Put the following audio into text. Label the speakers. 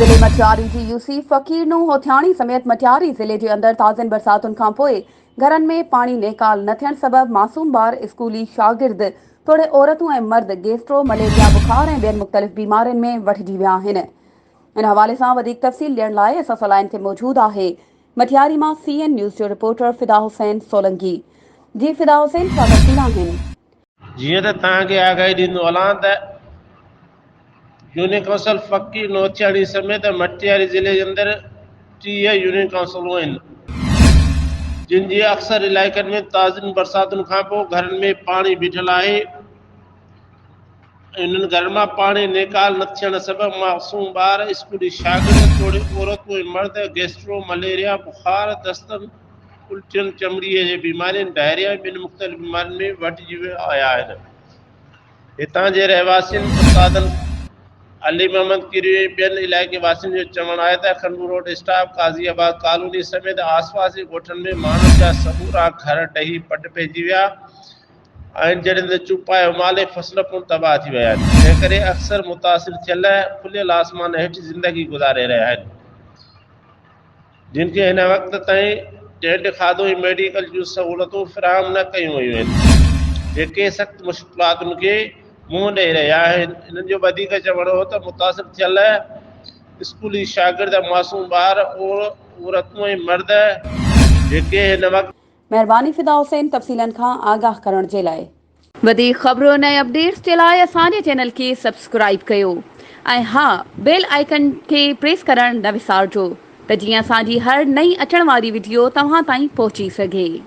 Speaker 1: ضلعي مٽياري جي يوسي فقير نوح هوٿياڻي سميت مٽياري ضلعي جي اندر تازين برساتن کانپوء گهرن ۾ پاڻي نيڪال نه ٿيڻ سبب معصوم ٻار، اسڪولي شاگرد توڙي عورتون ۽ مرد گيسٽرو، مليريا، بخار ۽ ٻين مختلف بيمارين ۾ وٺجي ويا آهن. ان حوالي سان وڌيڪ تفصيل ڏيڻ لاء اسان سان لائين تي موجود آهي مٽياري مان سي اين نيوز جو رپورٽر فدا حسين سولنگي. جي فدا حسين ڇا تفصيل آهن؟
Speaker 2: جيئن ته توهان کي آگاهي ڏيندو هلان ته يونين ڪائونسل فقير نوٿياڻي سميت مٽياري ضلعي جي اندر 30 يونين ڪائونسلون آهن جن جي اڪثر علائقن ۾ تازين برساتن کانپوء گهرن ۾ پاڻي بيٺل آهي. انهن گهرن مان پاڻي نيڪال نه ٿيڻ سبب معصوم ٻار، اسڪولي شاگرد توڙي عورتون ۽ مرد گيسٽرو، مليريا، بخار، دستن، الٽين، چمڙي جي بيمارين، ڊائريا ۽ ٻين مختلف بيمارين ۾ وٺجي ويا آهن. هتان جي رهواسين استادن علي محمد ڪيريو ۽ ٻين علائقي واسين جو چوڻ آهي ته Khanpur road stop, Qazi Abad colony سميت آسپاس جي ڳوٺن ۾ ماڻهن جا سمورا گهر ڊهي پٽ پئجي ويا. آهن جڏهن ته چوپايو مال ۽ فصل پڻ تباهه ٿي ويا آهن جنهن ڪري اڪثر متاثر ٿيل کليل آسمان هيٺ زندگي گذاري رهيا آهن جن کي هن وقت تائين ٽينٽ کاڌو ۽ ميڊيڪل جون سهولتون فراهم نه ڪيون ويون آهن جيڪي سخت مشڪلاتن کي منهن ڏئي رهيا آهن انهن جو وڌيڪ چوڻ هو ته متاثر ٿيل اسڪولي شاگرد معصوم ٻار عورتون ۽ مرد جيڪي هن وقت
Speaker 1: مهرباني فدا حسين تفصيلن کان آگاهه ڪرڻ جي لاء. وڌيڪ خبرن ۽ اپڊيٽس جي لاء اسان جي چينل کي سبسڪرائيب ڪيو ۽ ها بيل آئيڪن کي پريس ڪرڻ نه وسارجو ته جيئن اسان جي هر نئين اچڻ واري وڊيو توهان تائين پهچي سگهي.